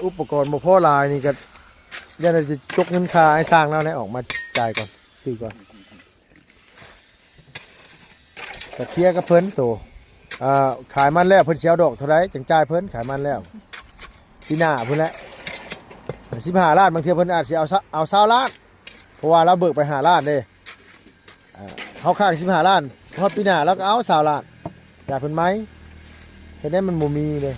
ອຸປະກອນບໍ່ພໍຫຼາຍນີ້ກໍ ຢ້ານຈະຈົກເງິນຄ່າອ້າຍຊ່າງລາວແດ່ ອອກມາຈ່າຍກ່ອນ ຊື້ກ່ອນ ກໍເຄຍກັບເພິ່ນໂຕ ອ່າ ຂາຍມັນແລ້ວເພິ່ນຊິເອົາດອກເທົ່າໃດຈັ່ງຈ່າຍເພິ່ນ ຂາຍມັນແລ້ວ ປີໜ້າພຸ້ນແຫຼະ ສິບຫ້າລ້ານ ບາງເທື່ອເພິ່ນອາດຊິເອົາ ເອົາຊາວລ້ານ ເພາະວ່າລາວເບີກໄປຫ້າລ້ານເດ້ ອ່າ ເຮົາຄ້າງສິບຫ້າລ້ານ ຮອດປີໜ້າລາວກໍເອົາຊາວລ້ານ ຈ່າຍເພິ່ນໃໝ່ ເຮັດໃຫ້ມັນບໍ່ມີເດ້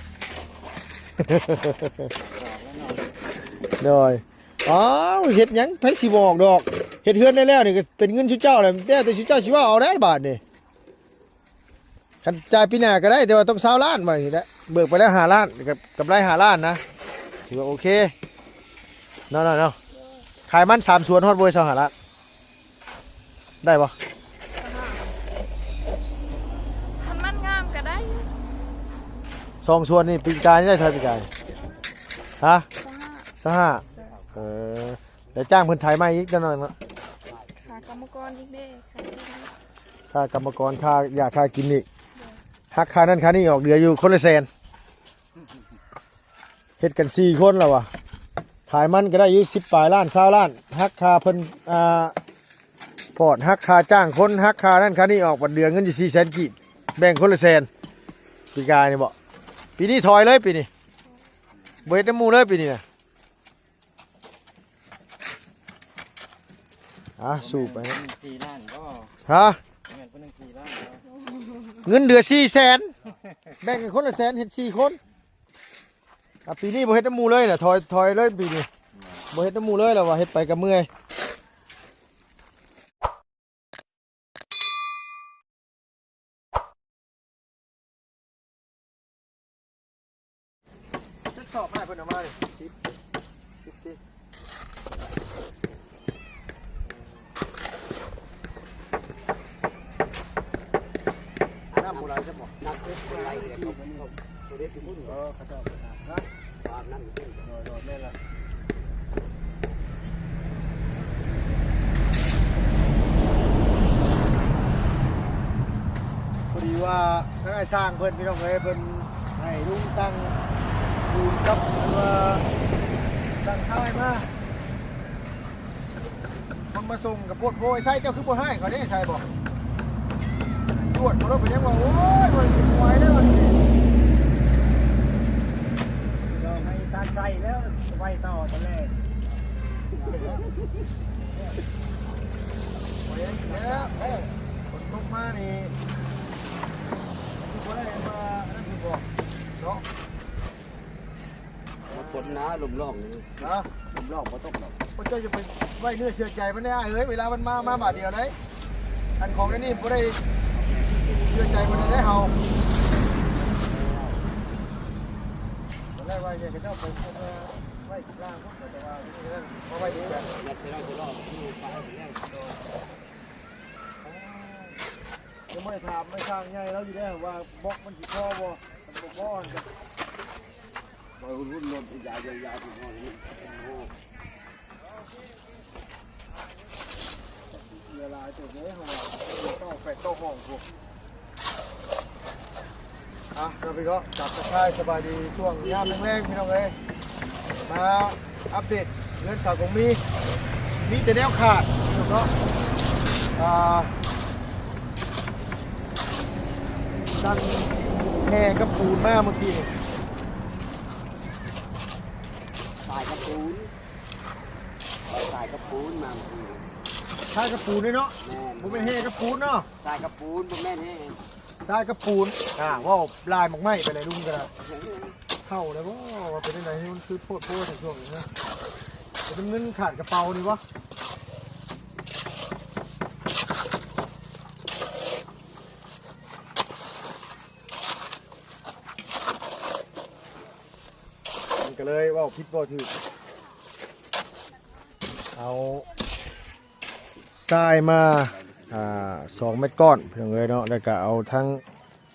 ໂດຍ ອ້າວ ເຮັດຫຍັງ ໃຜຊິບອກດອກ ເຮັດເຮືອນໄດ້ແລ້ວນີ້ກໍເປັນເງິນຊຸເຈົ້າແຫຼະ ແລ້ວແຕ່ຊຸເຈົ້າຊິເວົ້າເອົາໄດ໋ບາດນີ້ ຄັນຈ່າຍປີໜ້າກໍໄດ້ ແຕ່ວ່າຕ້ອງຊາວລ້ານ ວ່າຈັ່ງຊີ້ແຫຼະ ເບີກໄປແລ້ວຫ້າລ້ານ ກໍກຳໄລຫ້າລ້ານນະ ຖືວ່າໂອເຄເນາະ ເນາະ ເນາະ ຂາຍມັນສາມສວນ ຮອດບໍ່ຊາວຫ້າລ້ານ ໄດ້ບໍ່? ຄັນມັນງາມກໍໄດ້ຢູ່ ສອງສວນນີ້ ປີກາຍນີ້ໄດ້ເທົ່າໃດ ປີກາຍ? ຮະ? ຊາວຫ້າ ຊາວຫ້າ ເອີ ແລ້ວຈ້າງເພິ່ນໄຖໃໝ່ອີກຈັກໜ້ອຍເນາະ ຄ່າກຳມະກອນອີກເດ້ ຄ່າກຳມະກອນ ຄ່າຢາ ຄ່າກິນອີກ ຫັກຄ່ານັ້ນຄ່ານີ້ອອກ ເຫຼືອຢູ່ຄົນລະແສນ ເຮັດກັນສີ່ຄົນແລ້ວວະ ຂາຍມັນກໍໄດ້ຢູ່ສິບປາຍລ້ານ ຊາວລ້ານ ຫັກຄ່າເພິ່ນ ອ່າ ພອດ ຫັກຄ່າຈ້າງຄົນ ຫັກຄ່ານັ້ນຄ່ານີ້ອອກ ບັດເຫຼືອເງິນຢູ່ສີ່ແສນກີບ ແບ່ງຄົນລະແສນ ປີກາຍນີ້ບໍ ປີນີ້ຖອຍເລີຍ ປີນີ້ບໍ່ເຮັດນຳໝູ່ເລີຍ ປີນີ້ນະ ອ່າ ສູ້ໄປ ສີ່ລ້ານບໍ່? ຮະ? ແມ່ນຜູ້ໜຶ່ງສີ່ລ້ານບໍ່? ເງິນເດືອນສີ່ແສນ ແບ່ງກັນຄົນລະແສນ ເຮັດສີ່ຄົນ ອ່າ ປີນີ້ບໍ່ເຮັດນຳໝູ່ເລີຍລະ ຖອຍ ຖອຍເລີຍປີນີ້ ບໍ່ເຮັດນຳໝູ່ເລີຍລະວ່າ ເຮັດໄປກໍເມື່ອຍ ຈັກສອບໃຫ້ເພິ່ນເອົາມານີ້ ສິບ ສິບຕິ ນ້ຳບໍ່ໄຫຼຊະບໍ່? ນ້ຳບໍ່ໄຫຼ ເອີ ເຂົາເຈົ້າໄປຫາ ຮະ? ຕາມນັ້ນ ໂດຍ ໂດຍ ແມ່ນລະ ພໍດີວ່າທາງອ້າຍຊ່າງເພິ່ນ ພີ່ນ້ອງເອີຍ ເພິ່ນໃຫ້ລຸງສັ່ງປູນກັບ ອັນວ່າ ສັ່ງຊາຍມາ ຄົນມາສົ່ງກໍໂພດໂພ ໄອ້ໄຊ ເຈົ້າຄືບໍ່ຮ້າຍເຂົາເດ້ ໄຊບໍ? ຕຳຫຼວດເຂົາເນາະ ເປັນຫຍັງວ່າ ໂອ້ຍ ມັນຊິບໍ່ໄຫວແລ້ວ ມັນຊິ ດອກໃຫ້ຊານໄຊແລ້ວ ໄຫວຕໍ່ຕອນແລກ ໄຫວແລ້ວ ເອີ ຝົນຕົກມານີ້ ຄືບໍ່ໄດ້ວ່າ ອັນນັ້ນຄືບໍ່ ເນາະ. ບໍ່ທົນນະ ລົມຮ້ອງນີ້ ຮະ? ລົມຮ້ອງບໍ່ຕົກດອກ ພວກເຈົ້າຢ່າໄປໄວ້ເນື້ອເຊື່ອໃຈມັນເດ້ອ້າຍເອີຍ ເວລາມັນມາ ມາບາດດຽວໃດ໋ ອັນຂອງອັນນີ້ບໍ່ໄດ້ເຊື່ອໃຈມັນເດ້ເຮົາ ຕອນແລກວ່າຢາກໃຫ້ເຈົ້າໄປເຮັດ ເອີ ໄວ້ກິນລາງພຸ້ນ ແຕ່ວ່ານີ້ເອີ ມາໄວ້ນີ້ແຫຼະ ແລ້ວຊິລອງ ຊິລອງ ຍັງບໍ່ໄດ້ຖາມໄອ້ຊ່າງໃຫຍ່ລາວຢູ່ເດ້ວ່າບລັອກມັນຊິພໍບໍ່ ຄັນບໍ່ພໍຫັ້ນກໍ ໄວ້ຫຸ້ນໆ ລົດຢາວໆ ເຫຼືອຫຼາຍເຕີບເດ້ ເຮົາວ່າຕໍ່ແຟດຕໍ່ຫ້ອງພຸ້ນ. ອ່ະ ເນາະ ພີ່ນ້ອງ ກາບທັກທາຍສະບາຍດີຊ່ວງຍາມແລງໆ ພີ່ນ້ອງເອີຍ ມາອັບເດດເຮືອນສາວກົງມີ ມີແຕ່ແນວຂາດເນາະ ອ່າ ສັ່ງແຮ່ກັບປູນມາເມື່ອກີ້ນີ້ ຊາຍກັບປູນ ຊາຍກັບປູນມາເມື່ອກີ້ ຊາຍກັບປູນເດ້ເນາະ ແມ່ນ ບໍ່ແມ່ນແຮ່ກັບປູນເນາະ ຊາຍກັບປູນ ບໍ່ແມ່ນແຮ່ ຊາຍກັບປູນ ອ່າ ເວົ້າລາຍໝາກໄມ້ໄປເລີຍລຸງກໍໄດ້ ເຂົ້າແລ້ວບໍ່ ວ່າເປັນຈັ່ງໃດ ມັນຄືໂພດໂພແທ້ຊ່ວງນີ້ນະ ເປັນເງິນຂາດກະເປົານີ້ບໍ່ ມັນກໍເລີຍເວົ້າຜິດເວົ້າຖືກ ເອົາຊາຍມາ ອ່າ ສອງແມັດກ້ອນ ພີ່ນ້ອງເອີຍເນາະ ແລ້ວກໍເອົາທັງ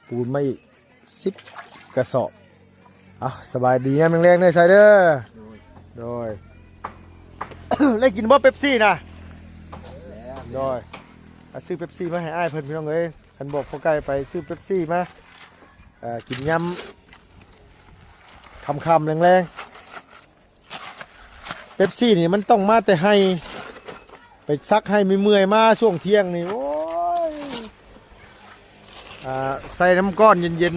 ປູນມາອີກສິບກະສອບ. ເອົາ ສະບາຍດີຍາມແລງໆ ເດີຊາຍເດີ ໂດຍ ໄດ້ກິນບໍ່ເປັບຊີນະ? ໂດຍ ຊື້ເປັບຊີມາໃຫ້ອ້າຍເພິ່ນ ພີ່ນ້ອງເອີຍ ຄັນບອກພໍ່ໄກ່ໄປຊື້ເປັບຊີມາ ເອີ ກິນຍາມຄ່ຳໆ ແລງ ປັບຊີນີ້ມັນຕ້ອງມາແຕ່ໄຮ່ ໄປສັກໄຮ່ເມື່ອຍໆ ມາຊ່ວງທ່ຽງນີ້ ໂອ້ຍ ອ່າ ໃສ່ນ້ຳກ້ອນເຢັນ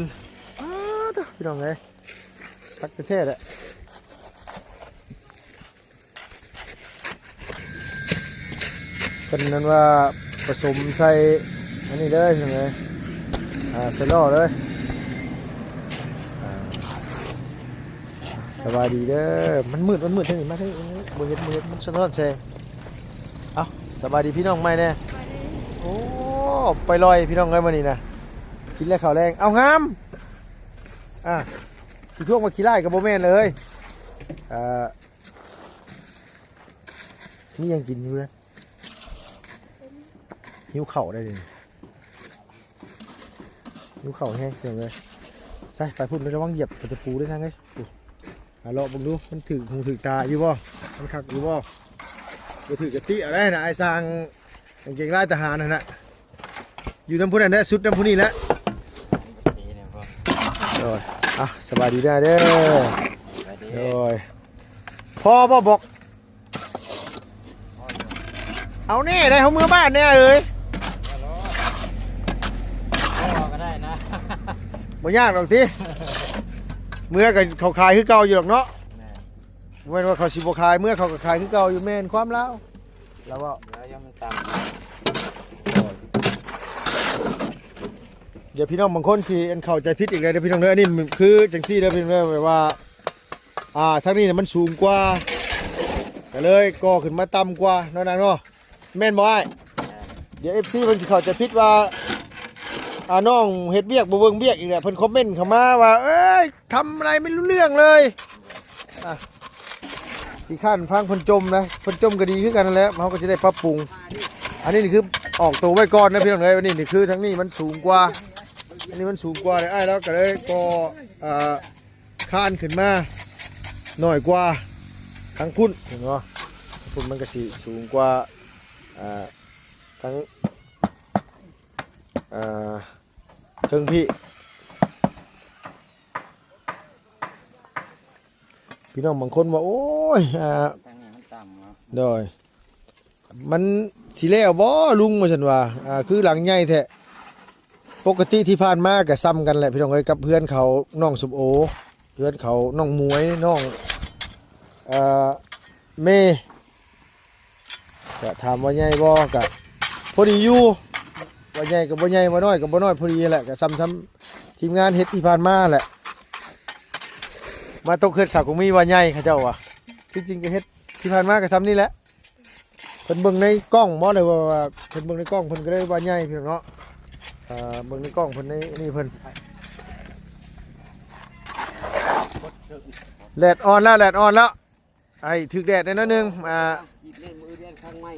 ໆ ອ້າ ໂທ້ ພີ່ນ້ອງເອີຍ ຄັກແທ້ໆ ແຫຼະ. ເພິ່ນນັ້ນວ່າປະສົມໃສ່ອັນນີ້ເລີຍ ພີ່ນ້ອງເອີຍ ອ່າ ໃສ່ລໍ້ເລີຍ ອ່າ ສະບາຍດີເດີ ມັນມືດ ມັນມືດ ທາງນີ້ມາ ທາງນີ້ ບໍ່ເຫັນ ບໍ່ເຫັນ ມັນສະທ້ອນແສງ. ເອົ້າ ສະບາຍດີພີ່ນ້ອງໃໝ່ແດ່ ໂອ້ ໄປລອຍພີ່ນ້ອງເອີຍ ມື້ນີ້ນະ ກິນແລ້ວເຂົ້າແລງ ເອົ້າ ງາມ ອ່າ ຊິທ້ວງວ່າຂີ້ລ້າຍກໍບໍ່ແມ່ນເລີຍ ເອີ ມີຫຍັງກິນຢູ່ເຮືອນ? ຫິວເຂົ້າໄດ໋ນີ້ ຫິວເຂົ້າແຮງ ພີ່ນ້ອງເອີຍ ໃສ່ ໄປພຸ້ນ ລະວັງຢຽບຕະປູເດີນາງເອີຍ ອາ ເລາະເບິ່ງດູ ມັນຖືກຫູຖືກຕາຢູ່ບໍ່? ມັນຄັກຢູ່ບໍ່? ບໍ່ຖືກກະຕິເອົາໄດ໋ນະ ອ້າຍຊ່າງກາງເກງລາຍທະຫານຫັ້ນນະ ຢູ່ນຳຜູ້ນັ້ນແຫຼະ ສຸດນຳຜູ້ນີ້ແຫຼະ ໂດຍ ອ່ະ ສະບາຍດີເດີ ສະບາຍດີ ໂດຍ ພໍບໍ່ບອກ? ເອົາແນ່ໄດ໋ ເຮົາເມືອບ້ານແນ່ເອີຍ ບໍ່ກໍໄດ້ນະ ບໍ່ຍາກດອກຕິ ເມືອກໍເຂົາຂາຍຄືເກົ່າຢູ່ດອກເນາະ ແມ່ນ ບໍ່ແມ່ນວ່າເຂົາຊິບໍ່ຂາຍ ເມືອເຂົາກໍຂາຍຄືເກົ່າຢູ່ ແມ່ນຄວາມລາວ ລາວເວົ້າ ເມືອຍັງມັນຕຳ ດຽວພີ່ນ້ອງບາງຄົນຊິອັນເຂົ້າໃຈຜິດອີກແລ້ວເດີພີ່ນ້ອງເດີ ອັນນີ້ຄືຈັ່ງຊີ້ເດີພີ່ນ້ອງເດີ ແບບວ່າ ອ່າ ທາງນີ້ນະມັນສູງກວ່າ ກໍເລີຍກໍ່ຂຶ້ນມາຕ່ຳກວ່າເນາະນາງເນາະ ແມ່ນບໍ່ອ້າຍ? ແມ່ນ ດຽວເອັຟຊີເພິ່ນຊິເຂົ້າໃຈຜິດວ່າ ອ່າ ນ້ອງເຮັດວຽກບໍ່ເບິ່ງວຽກອີກແຫຼະ ເພິ່ນຄອມເມັນເຂົ້າມາວ່າ ເອີຍ ທຳອະໄລໄມ່ຮູ້ເລື່ອງເລີຍ ອ່ະ ຂີ້ຄ້ານຟັງເພິ່ນຈົ່ມນະ ເພິ່ນຈົ່ມກໍດີຄືກັນນັ້ນແຫຼະ ເຮົາກໍຊິໄດ້ປັບປຸງ ອັນນີ້ນີ້ຄືອອກໂຕໄວ້ກ່ອນນະພີ່ນ້ອງເອີຍ ອັນນີ້ນີ້ຄືທາງນີ້ມັນສູງກວ່າ ອັນນີ້ມັນສູງກວ່າເລີຍ ອ້າຍລາວກໍເລີຍກໍ່ ອ່າ ຄານຂຶ້ນມາໜ້ອຍກວ່າທາງພຸ້ນ ເຫັນບໍ່? ທາງພຸ້ນມັນກໍຊິສູງກວ່າ ອ່າ ທາງ ອ່າ ເທິງພີ້ ພີ່ນ້ອງບາງຄົນວ່າ ໂອ້ຍ ອ່າ ທາງນີ້ມັນຕ່ຳເນາະ ໂດຍ ມັນຊິແລ້ວບໍ່ລຸງ ວ່າຊັ້ນວ່າ ອ່າ ຄືຫຼັງໃຫຍ່ແທ້ ປົກກະຕິທີ່ຜ່ານມາກໍຊ່ຳກັນແຫຼະ ພີ່ນ້ອງເອີຍ ກັບເຮືອນເຂົານ້ອງສົມໂອ ເຮືອນເຂົານ້ອງໝວຍ ນ້ອງ ເອີ ເມ ກະຖາມວ່າໃຫຍ່ບໍ່ ກະພໍດີຢູ່ ວ່າໃຫຍ່ກໍບໍ່ໃຫຍ່ ວ່ານ້ອຍກໍບໍ່ນ້ອຍ ພໍດີແຫຼະ ກະຊ່ຳ ຊ່ຳທີມງານເຮັດທີ່ຜ່ານມາແຫຼະ ມາຕົກເຮືອນສາວກົງມີວ່າໃຫຍ່ ເຂົາເຈົ້າວ່າ ທີ່ຈິງກໍເຮັດທີ່ຜ່ານມາກໍຊ່ຳນີ້ແຫຼະ ເພິ່ນເບິ່ງໃນກ້ອງບໍ່ ຫຼືວ່າ ວ່າເພິ່ນເບິ່ງໃນກ້ອງ ເພິ່ນກໍເລີຍວ່າໃຫຍ່ ພີ່ນ້ອງເນາະ ເອີ ເບິ່ງໃນກ້ອງເພິ່ນ ໃນນີ້ເພິ່ນ ແດດອ່ອນແລ້ວ ແດດອ່ອນແລ້ວ ໄອ້ ຖືກແດດແດ່ໜ້ອຍໜຶ່ງ ອ່າ ຈີບເລີຍ ມື້ອື່ນແລ່ນຄັ້ງໃໝ່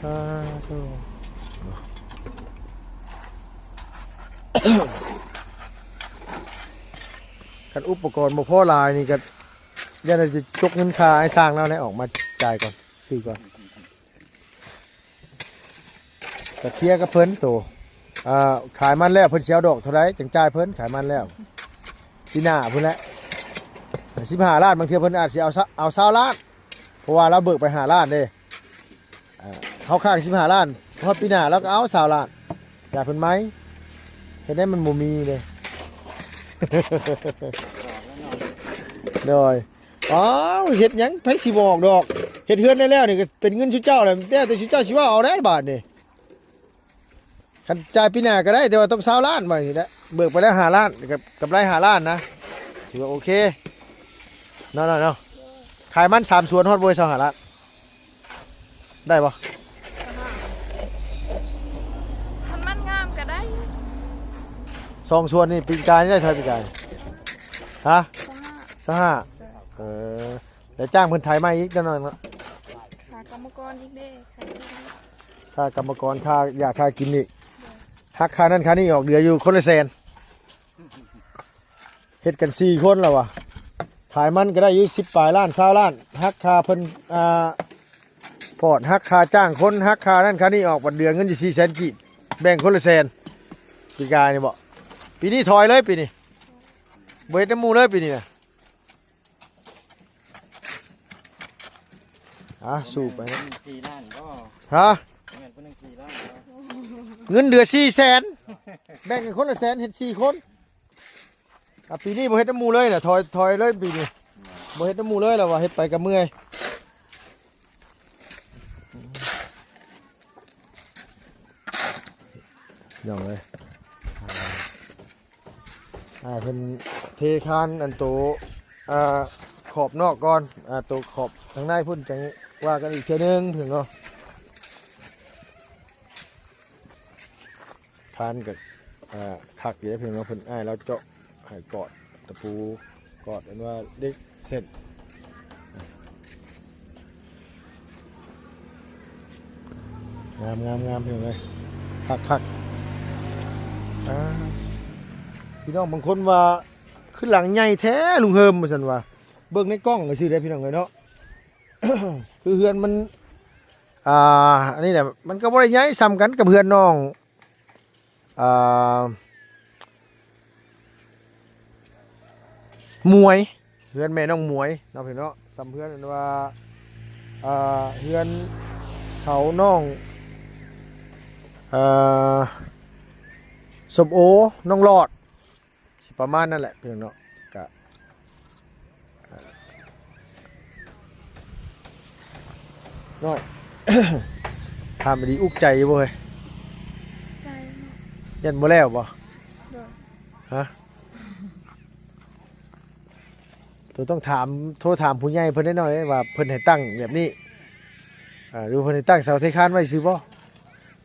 ສາທຸ ຄັນອຸປະກອນບໍ່ພໍຫຼາຍນີ້ກໍ ຢ້ານຈະຈົກເງິນຄ່າອ້າຍຊ່າງລາວແດ່ ອອກມາຈ່າຍກ່ອນ ຊື້ກ່ອນ ກໍເຄຍກັບເພິ່ນໂຕ ອ່າ ຂາຍມັນແລ້ວເພິ່ນຊິເອົາດອກເທົ່າໃດ ຈັ່ງຈ່າຍເພິ່ນ ຂາຍມັນແລ້ວ ປີໜ້າພຸ້ນແຫຼະ ສິບຫ້າລ້ານ ບາງເທື່ອເພິ່ນອາດຊິເອົາ ເອົາຊາວລ້ານ ເພາະວ່າລາວເບີກໄປຫ້າລ້ານເດ້ ອ່າ ເຮົາຄ້າງສິບຫ້າລ້ານ ຮອດປີໜ້າລາວກໍເອົາຊາວລ້ານ ຈ່າຍເພິ່ນໃໝ່ ເຮັດໃຫ້ມັນບໍ່ມີເດ້ ໂດຍ ອ້າວ ເຮັດຫຍັງ ໃຜຊິບອກດອກ ເຮັດເຮືອນໄດ້ແລ້ວນີ້ກໍເປັນເງິນຊຸເຈົ້າແລ້ວ ແລ້ວແຕ່ຊຸເຈົ້າຊິເວົ້າເອົາໄດ໋ບາດນີ້ ຄັນຈ່າຍປີໜ້າກໍໄດ້ ແຕ່ວ່າຕ້ອງຊາວລ້ານ ວ່າຈັ່ງຊີ້ແຫຼະ ເບີກໄປແລ້ວຫ້າລ້ານ ກໍກຳໄລຫ້າລ້ານນະ ຖືວ່າໂອເຄເນາະ ເນາະ ເນາະ ຂາຍມັນສາມສວນ ຮອດບໍ່ຊາວຫ້າລ້ານ ໄດ້ບໍ່? ຄັນມັນງາມກໍໄດ້ ສອງສວນນີ້ ປີກາຍນີ້ໄດ້ເທົ່າໃດ ປີກາຍ? ຮະ? ຊາວຫ້າ ຊາວຫ້າ ເອີ ແລ້ວຈ້າງເພິ່ນໄຖໃໝ່ອີກຈັກໜ້ອຍເນາະ ຄ່າກຳມະກອນອີກເດ້ ຄ່າກຳມະກອນ ຄ່າຢາ ຄ່າກິນອີກ ຫັກຄ່ານັ້ນຄ່ານີ້ອອກ ເຫຼືອຢູ່ຄົນລະແສນ ເຮັດກັນສີ່ຄົນແລ້ວວະ ຂາຍມັນກໍໄດ້ຢູ່ສິບປາຍລ້ານ ຊາວລ້ານ ຫັກຄ່າເພິ່ນ ອ່າ ພອດ ຫັກຄ່າຈ້າງຄົນ ຫັກຄ່ານັ້ນຄ່ານີ້ອອກ ບັດເຫຼືອເງິນຢູ່ສີ່ແສນກີບ ແບ່ງຄົນລະແສນ ປີກາຍນີ້ບໍ ປີນີ້ຖອຍເລີຍ ປີນີ້ ບໍ່ເຮັດນຳໝູ່ເລີຍປີນີ້ນະ. ອ່າ ສູ້ໄປເນາະ. ເພິ່ນໜຶ່ງສີ່ລ້ານບໍ່? ຮະ? ແມ່ນເພິ່ນໜຶ່ງສີ່ລ້ານບໍ່? ເງິນເດືອນສີ່ແສນ ແບ່ງກັນຄົນລະແສນ ເຮັດສີ່ຄົນ. ອ່າ ປີນີ້ບໍ່ເຮັດນຳໝູ່ເລີຍນະ ຖອຍ ຖອຍເລີຍປີນີ້ ບໍ່ເຮັດນຳໝູ່ເລີຍ ລາວວ່າເຮັດໄປກະເມື່ອຍ. ພີ່ນ້ອງເອີຍ ອ່າ ເພິ່ນເທຄານອັນໂຕ ອ່າ ຂອບນອກກ່ອນ ອ່າ ໂຕຂອບທາງໃນພຸ້ນ ຈັ່ງວ່າກັນອີກເທື່ອໜຶ່ງ ພີ່ນ້ອງເນາະ. ຄານກໍ ອ່າ ຄັກຢູ່ເດ້ ພີ່ນ້ອງເນາະ. ເພິ່ນ ອ້າຍລາວເຈາະໃຫ້ກອດຕະປູ ກອດອັນວ່າເຫຼັກເສັ້ນ ງາມໆໆ ພີ່ນ້ອງເອີຍ ຄັກໆ. ອ່າ ພີ່ນ້ອງບາງຄົນວ່າ ຄືຫຼັງໃຫຍ່ແທ້ລຸງເຮີມ ວ່າຊັ້ນວ່າ ເບິ່ງໃນກ້ອງຊື່ເດ້ ພີ່ນ້ອງເອີຍເນາະ. ຄືເຮືອນມັນ ອ່າ ອັນນີ້ແຫຼະ ມັນກໍບໍ່ໄດ້ໃຫຍ່ສ່ຳກັນກັບເຮືອນນ້ອງ ອ່າ ໝວຍ ເຮືອນແມ່ນ້ອງໝວຍເນາະ ພີ່ນ້ອງເນາະ. ສ່ຳເຮືອນອັນວ່າ ອ່າ ເຮືອນເຂົານ້ອງ ເອີ ສົມໂອ ນ້ອງຫຼອດ ຊິປະມານນັ້ນແຫຼະ ພີ່ນ້ອງເນາະ. ກະ ນ້ອຍ ຖາມດີ ອຸກໃຈຢູ່ບໍ່ເຮີ້ຍ? ໃຈເນາະ. ຢ້ານບໍ່ແລ້ວບໍ່? ໂດຍ. ຮະ? ໂຕຕ້ອງຖາມ ໂທຖາມຜູ້ໃຫຍ່ເພິ່ນໄດ້ໜ້ອຍ ວ່າເພິ່ນໃຫ້ຕັ້ງແບບນີ້ ອ່າ ຫຼືເພິ່ນໃຫ້ຕັ້ງເສົາເທຄານໄວ້ຊື່ບໍ່?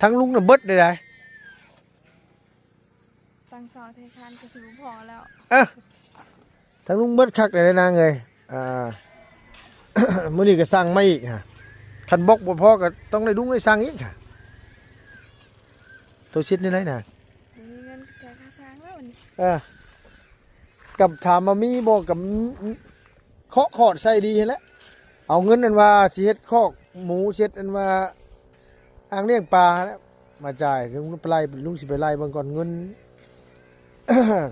ທາງລຸງນະເບິດໄດ້ໃດ. ຕັ້ງເສົາເທຄານກໍຊິບໍ່ພໍແລ້ວ. ເອີ ທາງລຸງເບິດຄັກແລ້ວນາງເອີຍ. ອ່າ ມື້ນີ້ກໍສັ່ງມາອີກຫະ ຄັນບລັອກບໍ່ພໍກໍຕ້ອງໄດ້ລຸງໄດ້ສັ່ງອີກຫະ. ໂຕຊິດແນວໃດນາງ? ບໍ່ມີເງິນຈ່າຍຄ່າສ້າງແລ້ວນີ້. ເອີ ກໍຖາມວ່າມີບໍ່ ກໍ ເຄາະຂອດໃສ່ດີຫັ້ນແຫຼະ. ເອົາເງິນອັນວ່າຊິເຮັດຄອກໝູ ຊິເຮັດອັນວ່າອ່າງລ້ຽງປາຫັ້ນແຫຼະມາຈ່າຍ. ລຸງໄປໄລ່ ລຸງຊິໄປໄລ່ເບິ່ງກ່ອນ ເງິນ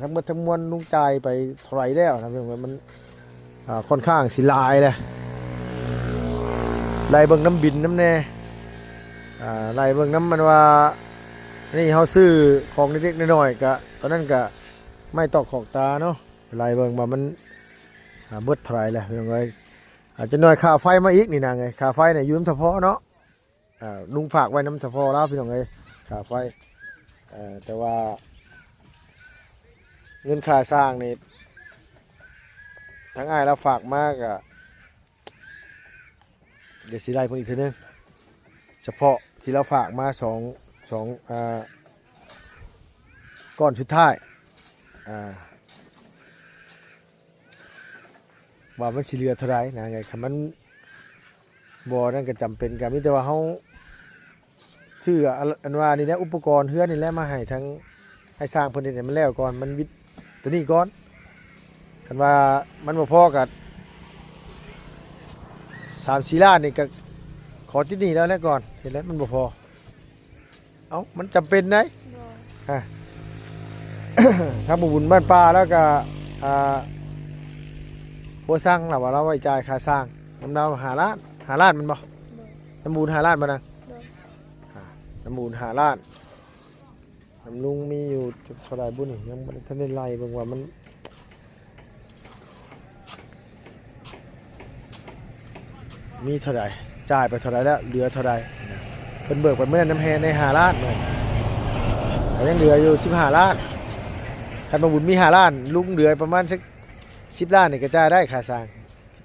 ທັງໝົດທັງມວນລຸງຈ່າຍໄປເທົ່າໃດແລ້ວນະ. ມັນ ອ່າ ຂ້ອນຂ້າງຊິຫຼາຍແຫຼະ ໄລ່ເບິ່ງນຳບິນນຳແດ່ ອ່າ ໄລ່ເບິ່ງນຳ ມັນວ່ານີ້ ເຮົາຊື້ຂອງເລັກໆນ້ອຍໆ ກະຕອນນັ້ນກະໄມ້ຕອກຂອກຕາເນາະ. ໄລ່ເບິ່ງວ່າມັນ ອ່າ ເບິດເທົ່າໃດແລ້ວ ພີ່ນ້ອງເອີຍ. ອາ ຈັກໜ້ອຍຄ່າໄຟມາອີກນີ້ນາງເອີຍ. ຄ່າໄຟນີ້ຢູ່ນຳທະພໍເນາະ ອ່າ ລຸງຝາກໄວ້ນຳທະພໍລາວ ພີ່ນ້ອງເອີຍ ຄ່າໄຟ. ເອີ ແຕ່ວ່າເງິນຄ່າສ້າງນີ້ ທາງອ້າຍລາວຝາກມາກະ ດຽວຊິໄລ່ເບິ່ງອີກເທື່ອໜຶ່ງ ສະເພາະທີ່ລາວຝາກມາສອງ ສອງ ອ່າ ກ້ອນສຸດທ້າຍ ອ່າ ວ່າມັນຊິເຫຼືອເທົ່າໃດນະ. ຄັນມັນບໍ່ນັ້ນກໍຈຳເປັນ ກໍມີແຕ່ວ່າເຮົາ ຊື້ອັນ ອັນວ່ານີ້ແຫຼະ ອຸປະກອນເຮືອນນີ້ແຫຼະ ມາໃຫ້ທາງອ້າຍຊ່າງເພິ່ນເຮັດໃຫ້ມັນແລ້ວກ່ອນ ມັນວິດຕົວນີ້ກ່ອນ. ຄັນວ່າມັນບໍ່ພໍກໍສາມສີ່ລ້ານນີ້ ກໍຂໍຕິດໜີ້ລາວແລ້ວກ່ອນ ເຮັດແລ້ວມັນບໍ່ພໍ. ເອົ້າ ມັນຈຳເປັນໃດ໋. ໂດຍ. ຮະ ທາງບໍ່ບຸນບ້ານປ່າແລ້ວກໍ ອ່າ ຜົວສັ່ງລະວ່າລາວໄວ້ຈ່າຍຄ່າສ້າງນຳລາວຫ້າລ້ານ ຫ້າລ້ານແມ່ນບໍ່? ໂດຍ. ນຳບຸນຫ້າລ້ານບໍ່ນາງ? ໂດຍ. ນຳບຸນຫ້າລ້ານ ນຳລຸງມີຢູ່ເທົ່າໃດບຸນນີ້ ຍັງບໍ່ທັນໄດ້ໄລ່ເບິ່ງວ່າມັນ ມີເທົ່າໃດ ຈ່າຍໄປເທົ່າໃດແລ້ວ ເຫຼືອເທົ່າໃດ. ເພິ່ນເບີກໄປມື້ນັ້ນນຳແຮ່ໃນຫ້າລ້ານ ກໍຍັງເຫຼືອຢູ່ສິບຫ້າລ້ານ. ຄັນບໍ່ບຸນມີຫ້າລ້ານ ລຸງເຫຼືອປະມານສັກສິບລ້ານນີ້ກໍຈ່າຍໄດ້ຄ່າສ້າງ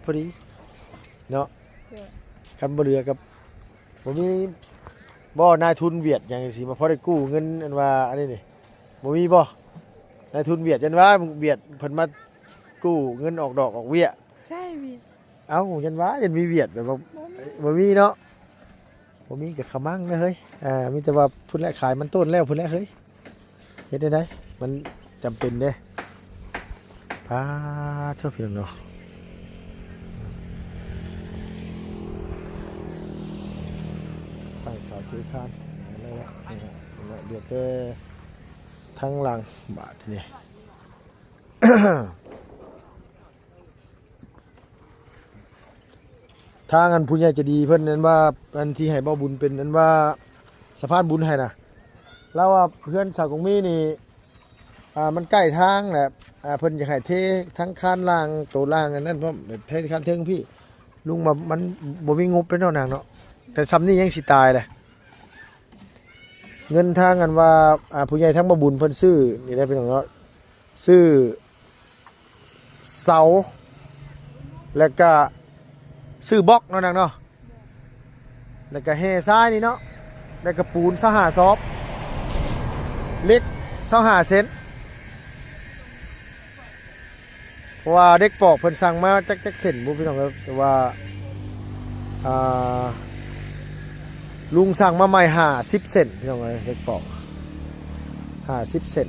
ພໍດີເນາະ. ໂດຍ. ຄັນບໍ່ເຫຼືອກໍບໍ່ມີບໍ່ ນາຍທຶນຫວຽດຫຍັງຈັ່ງຊີ້ ມາພໍໄດ້ກູ້ເງິນ ອັນວ່າອັນນີ້ນີ້ ບໍ່ມີບໍ່? ນາຍທຶນຫວຽດ ຢ້ານວ່າຫວຽດເພິ່ນມາກູ້ເງິນອອກດອກອອກເບ້ຍ. ໃຊ່ຫວຽດ. ເອົ້າ ຢ້ານວ່າ ຢ້ານມີຫວຽດແບບວ່າ ບໍ່ມີ ບໍ່ມີເນາະ. ບໍ່ມີກໍຂະມັງເດີເຮີ້ຍ. ອ່າ ມີແຕ່ວ່າພຸ້ນແຫຼະ ຂາຍມັນຕົ້ນແລ້ວພຸ້ນແຫຼະເຮີ້ຍ. ເຮັດແນວໃດ ມັນຈຳເປັນເດ້. ປາດໂທ້ ພີ່ນ້ອງເນາະ ຕັ້ງເສົາເທຄານແລ້ວ ເຫຼືອແຕ່ທາງຫຼັງບາດນີ້. ທາງອັນຜູ້ໃຫຍ່ໃຈດີເພິ່ນ ອັນວ່າ ອັນທີ່ໃຫ້ເວົ້າບຸນເປັນ ອັນວ່າສະພານບຸນໃຫ້ນະ ລາວວ່າເຮືອນສາວກົງມີນີ້ ອ່າ ມັນໃກ້ທາງແຫຼະ ອ່າ ເພິ່ນຢາກໃຫ້ເທທັງຄານລ່າງ ໂຕລ່າງອັນນັ້ນພ້ອມ ເທຄານເທິງພີ້ ລຸງວ່າມັນບໍ່ມີງົບເດ້ເນາະນາງເນາະ ແຕ່ຊ່ຳນີ້ຍັງຊິຕາຍແຫຼະ. ເງິນທາງອັນວ່າ ອ່າ ຜູ້ໃຫຍ່ທາງບໍ່ບຸນເພິ່ນຊື້ນີ້ແຫຼະພີ່ນ້ອງເນາະ ຊື້ເສົາ ແລ້ວກະຊື້ບລັອກເນາະນາງເນາະ ແລ້ວກະແຮ່ຊາຍນີ້ເນາະ ແລ້ວກະປູນຊາວຫ້າສອບ ເຫຼັກຊາວຫ້າເຊັນ. ເພາະວ່າເຫຼັກປອກເພິ່ນສັ່ງມາຈັກ ຈັກເຊັນບໍ່ພີ່ນ້ອງເອີຍ ແຕ່ວ່າ ອ່າ ລຸງສັ່ງມາໃໝ່ຫ້າສິບເຊັນພີ່ນ້ອງເອີຍ ເຫຼັກປອກຫ້າສິບເຊັນ.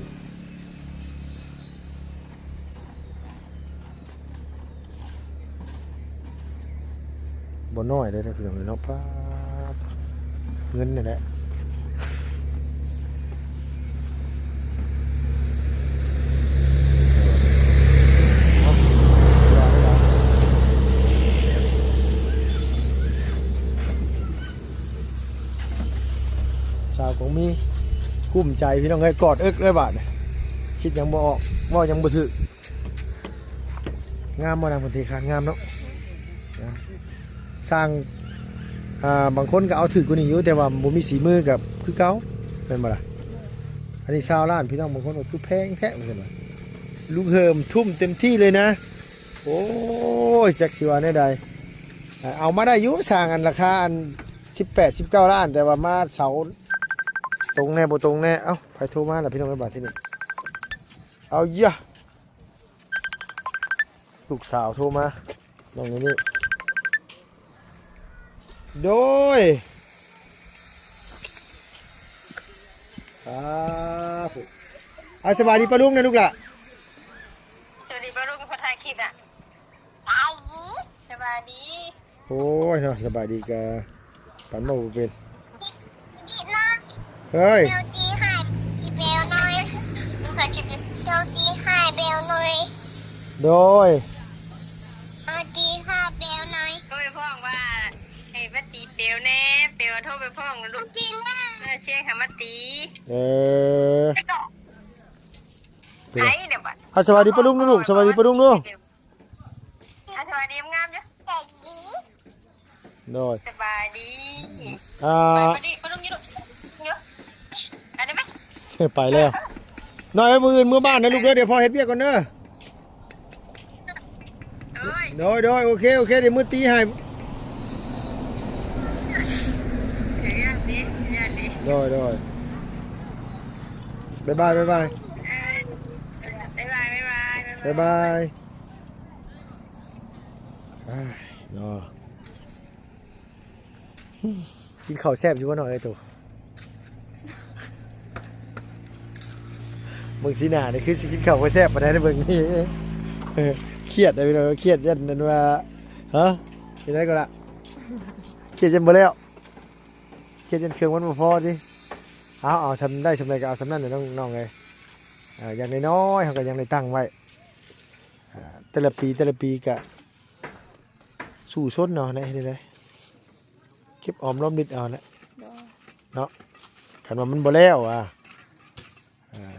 ບໍ່ນ້ອຍເດ້ພີ່ນ້ອງເອີຍເນາະ ປາດ ເງິນນີ້ແຫຼະ ສາວກົງມີ ກຸ້ມໃຈພີ່ນ້ອງເອີຍ ກອດເອິກເລີຍບາດນີ້ ຄິດຫຍັງບໍ່ອອກ ເວົ້າຫຍັງບໍ່ຖືກ. ງາມບໍ່ນາງ ເພິ່ນເທຄານງາມເນາະ ງາມ. ຊ່າງ ອ່າ ບາງຄົນກໍເອົາຖືກກວ່ານີ້ຢູ່ ແຕ່ວ່າບໍ່ມີສີມືກໍຄືເກົ່າ ແມ່ນບໍ່ລະ? ອັນນີ້ຊາວລ້ານ ພີ່ນ້ອງບາງຄົນວ່າຄືແພງແທ້ ວ່າຊັ້ນວ່າ ລຸງເຫີມທຸ່ມເຕັມທີ່ເລີຍນະ. ໂອ້ຍ ຈັກຊິວ່າແນວໃດ ເອົາມາໄດ້ຢູ່ ຊ່າງອັນລາຄາອັນສິບແປດ ສິບເກົ້າລ້ານ ແຕ່ວ່າມາເສົາຕົງແດ່ບໍ່ຕົງແດ່. ເອົ້າ ໃຜໂທມາລະ ພີ່ນ້ອງເອີຍ ບາດທີນີ້ ເອົາຢະ ລູກສາວໂທມາ ນ້ອງນີ້ ໂດຍ ອ່າ ອ່າ ສະບາຍດີປ້າລຸງນະລູກຫຼ້າ ສະບາຍດີປ້າລຸງ ເພິ່ນຖ່າຍຄລິບນະ ສະບາຍດີ ສະບາຍດີ. ໂອ້ຍເນາະ ສະບາຍດີກະ ປັນເວົ້າບໍ່ເປັນ ເຮີ້ຍ ເບວຕີໃຫ້ເບວໜ້ອຍ ຖ່າຍຄລິບຢູ່ ເບວຕີໃຫ້ເບວໜ້ອຍ ໂດຍ ເບວຕີໃຫ້ເບວໜ້ອຍ ໂທໄປຟ້ອງວ່າ ໃຫ້ມາຕີເບວແດ່ ເບວໂທໄປຟ້ອງລູກ ເອີ ຊຽງໃຫ້ມາຕີ ເອີ ໄປເດີ ເອົາ ສະບາຍດີປ້າລຸງດູລູກ ສະບາຍດີປ້າລຸງດູ. ອ່າ ສະບາຍດີງາມຢູ່ ໂດຍ ສະບາຍດີ ອ່າ ສະບາຍດີປ້າລຸງຢູ່ລູກ ຢູ່ ອັນນີ້ໄໝ ໄປແລ້ວ ນ້ອຍເອີຍ ມື້ອື່ນເມືອບ້ານນະລູກເດີ ດຽວພໍ່ເຮັດວຽກກ່ອນເດີ ໂດຍ ໂດຍ ໂດຍ ໂອເຄ ໂອເຄ ດຽວມື້ຕີໃຫ້ ໂດຍ ໂດຍ ບາຍບາຍ ບາຍບາຍ ເອີ ບາຍບາຍ ບາຍບາຍ ບາຍບາຍ. ອ້າຍ ເນາະ ກິນເຂົ້າແຊບຢູ່ບໍ່ນ້ອງເອີຍໂຕ ເບິ່ງສີໜ້ານີ້ຄືຊິກິນເຂົ້າບໍ່ແຊບປານໃດເບິ່ງນີ້ ຄຽດເດ້ພີ່ນ້ອງ ຄຽດຢ້ານນັ້ນວ່າ ຮະ ເຮັດໄດ້ກໍລະ ຄຽດຢ້ານບໍ່ແລ້ວ ຄຽດຢ້ານເຄື່ອງມັນບໍ່ພໍຕິ ເອົາ ເອົາ ທຳໄດ້ຊ່ຳໃດກໍເອົາຊ່ຳນັ້ນແຫຼະນ້ອງເອີຍ ເອີ ຢ່າງນ້ອຍໆເຮົາກໍຍັງໄດ້ຕັ້ງໄວ້ ອ່າ ແຕ່ລະປີ ແຕ່ລະປີກະສູ້ຊົນເນາະ ໄດ້ ເຮັດໄດ້ ເກັບອອມລອມລິດເອົາແຫຼະ ໂດຍ ເນາະ ຄັນວ່າມັນບໍ່ແລ້ວ ອ່າ ອ່າ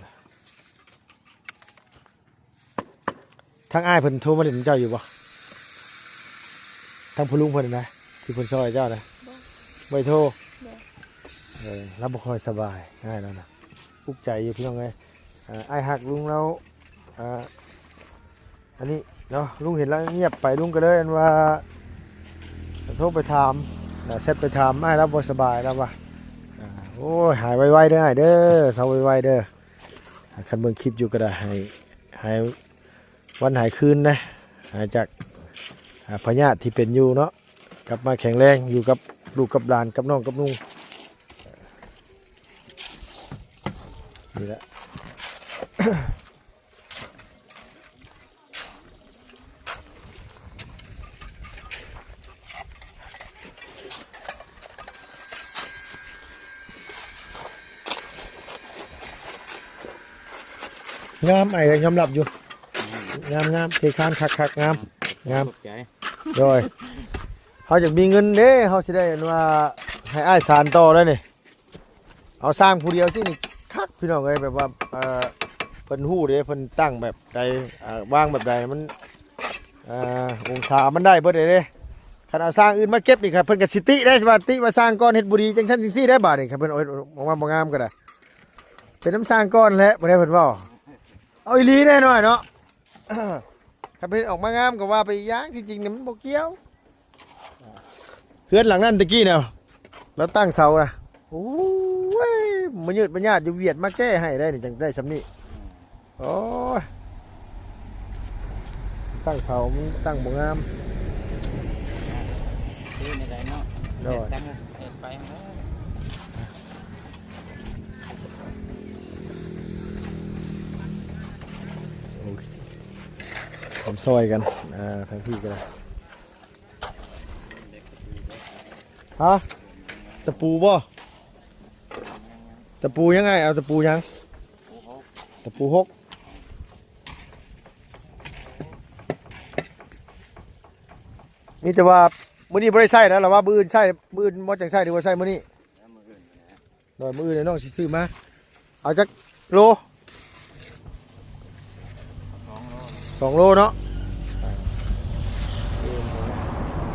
ທາງອ້າຍເພິ່ນໂທມາຫຼິ້ນນຳເຈົ້າຢູ່ບໍ່? ທາງພໍ່ລຸງເພິ່ນນະ ທີ່ເພິ່ນຊ່ອຍເຈົ້ານະ ບໍ່ ບໍ່ໄດ້ໂທ ບໍ່ ເອີ ລາວບໍ່ຄ່ອຍສະບາຍ ອ້າຍລາວນະ ອຸກໃຈຢູ່ພີ່ນ້ອງເອີຍ ເອີ ອ້າຍຮັກລຸງລາວ ເອີ ອັນນີ້ເນາະ ລຸງເຫັນລາວງຽບໄປ ລຸງກໍເລີຍອັນວ່າ ໂທໄປຖາມ ແຊັດໄປຖາມ ອ້າຍລາວບໍ່ສະບາຍ ລາວວ່າ ໂອ້ຍ ຫາຍໄວໆເດີອ້າຍເດີ ເຊົາໄວໆເດີ ຄັນເບິ່ງຄລິບຢູ່ກໍໄດ້ ໃຫ້ ໃຫ້ ວັນຫາຍຄືນນະ ຫາຍຈາກ ອ່າ ພະຍາດທີ່ເປັນຢູ່ເນາະ ກັບມາແຂງແຮງ ຢູ່ກັບລູກກັບຫຼານ ກັບນ້ອງກັບລຸງ ນີ້ແຫຼະ ງາມ ອ້າຍກໍຍອມຮັບຢູ່ ງາມໆ ເທຄານຄັກໆ ງາມ ງາມ ຂອບໃຈ ໂດຍ ເຮົາຢາກມີເງິນເດ້ ເຮົາຊິໄດ້ອັນວ່າໃຫ້ອ້າຍສານຕໍ່ໄດ້ນີ້. ເອົາຊ່າງຜູ້ດຽວຊີ້ນີ້ຄັກພີ່ນ້ອງເອີຍ ແບບວ່າ ເອີ ເພິ່ນຮູ້ເດ້ ເພິ່ນຕັ້ງແບບໃດ ເອີ ວາງແບບໃດ ມັນ ເອີ ອົງສາມັນໄດ້ເບິດເດ້. ຄັນເອົາຊ່າງອື່ນມາເກັບນີ້ ຄັນເພິ່ນກໍຊິຕິໄດ້ ຊິວ່າຕິວ່າຊ່າງກ່ອນເຮັດບໍ່ດີ ຈັ່ງຊັ້ນຈັ່ງຊີ້ໄດ້ບາດນີ້ ຄັນເພິ່ນເອົາອອກມາບໍ່ງາມກໍໄດ້ ເປັນນຳຊ່າງກ່ອນແຫຼະ ບໍ່ໄດ້ເພິ່ນເວົ້າ. ເອົາອີ່ຫຼີແນ່ນອນເນາະ. ຄັນເພິ່ນອອກມາງາມກໍວ່າໄປອີກຢ່າງ ທີ່ຈິງນີ້ມັນບໍ່ກ່ຽວ. ເຮືອນຫຼັງນັ້ນຕະກີ້ນະ ລາວຕັ້ງເສົານະ ໂອ້ຍ ມາຍືດມາຍາດຢູ່ ຫວຽດມາແກ້ໃຫ້ໄດ້ນີ້ ຈັ່ງໄດ້ຊ່ຳນີ້. ໂອ້ຍ ຕັ້ງເສົາມັນຕັ້ງບໍ່ງາມ. ຄືໃນໃດເນາະ ໂດຍ ຕັ້ງເຮັດໄປຫັ້ນແຫຼະ. ໂອເຄ ຄວາມຊ່ອຍກັນ ອ່າ ທາງພີ້ກໍໄດ້. ຮະ? ຕະປູບໍ່? ຕະປູຫຍັງອ້າຍ? ເອົາຕະປູຫຍັງ? ຕະປູຫົກ. ມີແຕ່ວ່າມື້ນີ້ບໍ່ໄດ້ໃຊ້ນະ ລະວ່າມື້ອື່ນໃຊ້ ມື້ອື່ນບໍ່ຈັ່ງໃຊ້ ຫຼືວ່າໃຊ້ມື້ນີ້? ໂດຍ ມື້ອື່ນນ້ອງຊິຊື້ມາ. ເອົາຈັກໂລ? ສອງໂລ ສອງໂລເນາະ.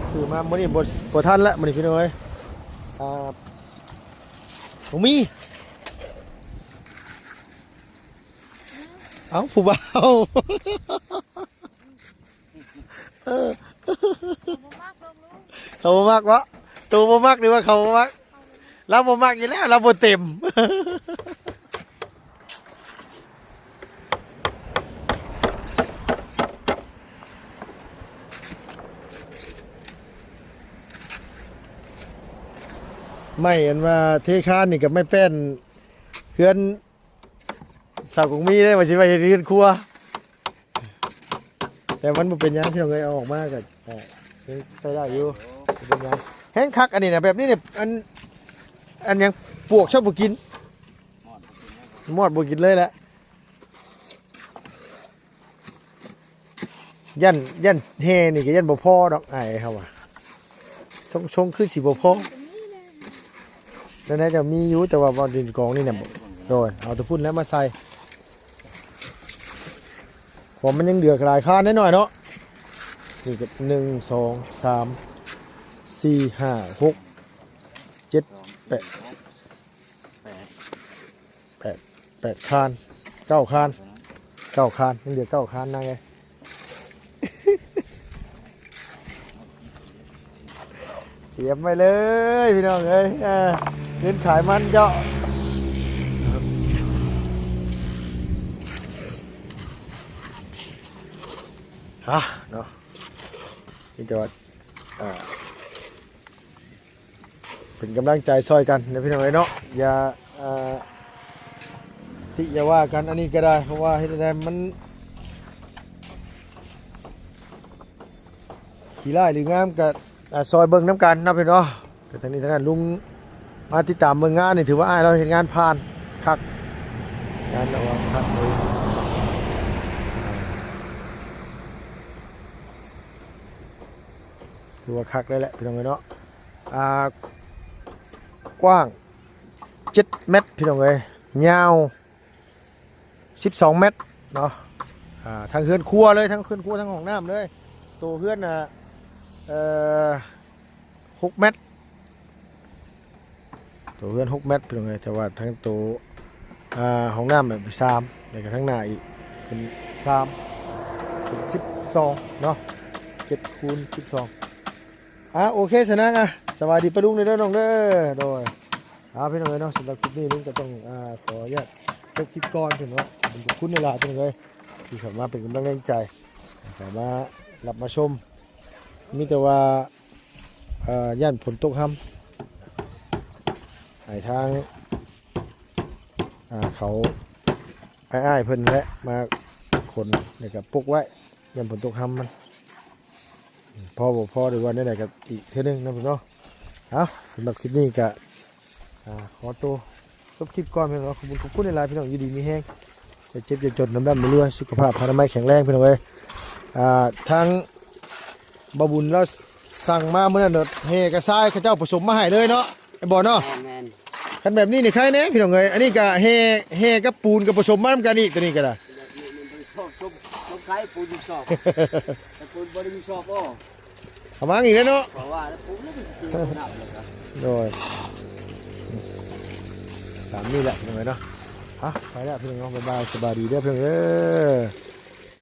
ຊື້ມາມື້ນີ້ບໍ່ ບໍ່ທັນລະມື້ນີ້ພີ່ນ້ອງເອີຍ. ອ່າ ບໍ່ມີ. ເອົ້າ ຜູ້ບ່າວ ເອີ ເຂົາບໍ່ມັກດອກລູກ ເຂົາບໍ່ມັກເບາະ? ໂຕບໍ່ມັກ ຫຼືວ່າເຂົາບໍ່ມັກ? ລາວບໍ່ມັກຢູ່ແລ້ວ ລາວບໍ່ເຕັມ. ໄມ້ອັນວ່າເທຄານນີ້ ກັບໄມ້ແປ້ນເຮືອນ ເສົາກໍມີເດ້ ວ່າຊິໄວ້ເຮັດເຮືອນຄົວ ແຕ່ມັນບໍ່ເປັນຫຍັງພີ່ນ້ອງເອີຍ ເອົາອອກມາກໍ ເອີ ຍັງໃຊ້ໄດ້ຢູ່ ບໍ່ເປັນຫຍັງ. ແຮງຄັກອັນນີ້ນະ ແບບນີ້ນີ້ ອັນ ອັນຫຍັງ ປວກຊະບໍ່ກິນ ມອດບໍ່ກິນເລີຍແຫຼະ. ຢ້ານ ຢ້ານແຮ່ນີ້ກໍຢ້ານບໍ່ພໍດອກອ້າຍເຮົາວ່າ ຊົງ ຊົງຄືຊິບໍ່ພໍ. ນັ້ນແຫຼະ ຈະມີຢູ່ ແຕ່ວ່າ ວ່າດິນກອງນີ້ນະ ໂດຍ ເອົາແຕ່ພຸ້ນແຫຼະມາໃສ່ ເພາະມັນຍັງເຫຼືອຫຼາຍຄານໜ້ອຍເນາະ. ນີ້ກໍ ໜຶ່ງ ສອງ ສາມ ສີ່ ຫ້າ ຫົກ ເຈັດ ແປດ ແປດ ແປດຄານ ເກົ້າຄານ ເກົ້າຄານ ຍັງເຫຼືອເກົ້າຄານນາງເອີຍ. ຕຽມໄວ້ເລີຍພີ່ນ້ອງເອີຍ ເງິນຂາຍມັນເຈາະ ຮະ ເນາະ ມີແຕ່ວ່າ ອ່າ ເປັນກຳລັງໃຈຊ່ອຍກັນນະພີ່ນ້ອງເອີຍເນາະ ຢ່າ ອ່າ ຕິຢ່າວ່າກັນອັນນີ້ກໍໄດ້ ເພາະວ່າເຮັດໃດມັນຂີ້ຮ້າຍຫຼືງາມກໍ ອ່າ ຊ່ອຍເບິ່ງນຳກັນເນາະພີ່ນ້ອງເນາະ. ກໍທັງນີ້ທັງນັ້ນ ລຸງມາຕິດຕາມເບິ່ງງານນີ້ ຖືວ່າອ້າຍລາວເຮັດງານຜ່ານຄັກ ງານລາວວ່າຄັກເລີຍ ຖືວ່າຄັກເລີຍແຫຼະພີ່ນ້ອງເອີຍເນາະ. ອ່າ ກວ້າງເຈັດແມັດພີ່ນ້ອງເອີຍ ຍາວສິບສອງແມັດເນາະ. ອ່າ ທັງເຮືອນຄົວເລີຍ ທັງເຮືອນຄົວ ທັງຫ້ອງນ້ຳເລີຍ. ໂຕເຮືອນນະ ເອີ ຫົກແມັດ ໂຕເຮືອນຫົກແມັດພີ່ນ້ອງເອີຍ ແຕ່ວ່າທັງໂຕ ອ່າ ຫ້ອງນ້ຳແມ່ນສາມ ແລ້ວກໍທາງໜ້າອີກເປັນສາມ ເປັນສິບສອງເນາະ ເຈັດຄູນສິບສອງ. ອ່າ ໂອເຄ ສະນາງ ອ່າ ສະບາຍດີປ້າລຸງເດີນ້ອງເດີ. ໂດຍ ອ່າ ພີ່ນ້ອງເອີຍເນາະ ສຳລັບຄລິບນີ້ລຸງກໍຕ້ອງ ອ່າ ຂໍອະນຸຍາດຈົບຄລິບກ່ອນເນາະ. ຂອບຄຸນຫຼາຍໆພີ່ນ້ອງເອີຍ ທີ່ເຂົ້າມາເປັນກຳລັງແຮງໃຈ ເຂົ້າມາຮັບມາຊົມ. ມີແຕ່ວ່າ ເອີ ຢ້ານຝົນຕົກຮຳ ໃຫ້ທາງ ອ່າ ເຂົາ ອ້າຍໆເພິ່ນແຫຼະມາຂົນ ແລ້ວກໍປົກໄວ້ ຢ້ານຝົນຕົກຮຳມັນ ພໍບໍ່ພໍ ຫຼືວ່າແນວໃດກໍອີກເທື່ອໜຶ່ງເນາະພີ່ນ້ອງເນາະ. ເອົາ ສຳລັບຄລິບນີ້ກໍ ອ່າ ຂໍໂຕຈົບຄລິບກ່ອນພີ່ນ້ອງເນາະ. ຂອບຄຸນ ຂອບຄຸນຫຼາຍໆພີ່ນ້ອງ ຢູ່ດີມີແຮງ ຢ່າເຈັບຢ່າຈົນ ລ່ຳໆລວຍໆ ສຸຂະພາບພະນາໄມແຂງແຮງພີ່ນ້ອງເອີຍ. ອ່າ ທາງບ່າວບຸນລາວ ສັ່ງມາມື້ນັ້ນໂລດ ແຮ່ກະຊາຍເຂົາເຈົ້າປະສົມມາໃຫ້ເລີຍເນາະ ໄອ້ບອນເນາະ. ແມ່ນ ຄັນແບບນີ້ນີ້ໄຄແນ່ພີ່ນ້ອງເອີຍ. ອັນນີ້ກະແຮ່ ແຮ່ກັບປູນກະປະສົມມານຳກັນອີກ ໂຕນີ້ກະໄດ້. ແບບນີ້ມັນບໍ່ໄດ້ຊອບ ສົມ ສົມໄຄປູນຢູ່ຊອບ ແຕ່ປູນບໍ່ໄດ້ຢູ່ຊອບ. ໂອ້ ເອົາມາອີກແລ້ວເນາະ ເພາະວ່າປູນມັນຄືເປັນໜ້າແລ້ວກະ ໂດຍ ຕາມນີ້ແຫຼະພີ່ນ້ອງເອີຍເນາະ. ອ່ະ ໄປແລ້ວພີ່ນ້ອງເນາະ ບາຍບາຍ ສະບາຍດີເດີພີ່ນ້ອງເອີຍ.